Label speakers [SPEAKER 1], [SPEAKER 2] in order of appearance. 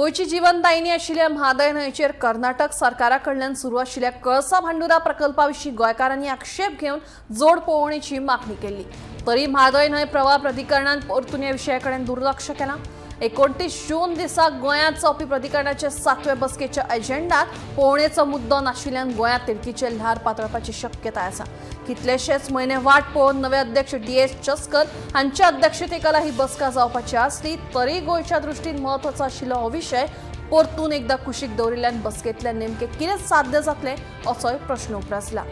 [SPEAKER 1] गोंयची जीवनदायिनी आशिल्ल्या म्हादय न्हंयचेर कर्नाटक सरकारा कडल्यान सुरू आशिल्ल्या कळसा भांडुरा प्रकल्पा विशीं गोंयकारांनी आक्षेप घेवन जोड पळोवणेची मागणी केल्ली. तरी म्हादय न्हंय प्रवाह प्राधिकरणान परतून ह्या विशया कडेन दुर्लक्ष केलां. 29 जून दिसा गोंयांत जावपी प्राधिकरणाचे सातवे बसकेच्या एजेंडात पळोवणेचो मुद्दो नाशिल्ल्यान गोंयांत तिडकीचे ल्हार पातळपाची शक्यताय आसा. कितलेशेच म्हयने वाट पळोवन नवे अध्यक्ष डी.एस. चस्कर हांच्या अध्यक्षतेखाला ही बसका जावपाची आसली तरी गोंयच्या दृश्टीन म्हत्वाचो आशिल्लो हो विशय परतून एकदा कुशीक दवरिल्ल्यान बसकेंतल्यान नेमकें कितें साध्य जातलें असोय प्रश्न उप्रासला.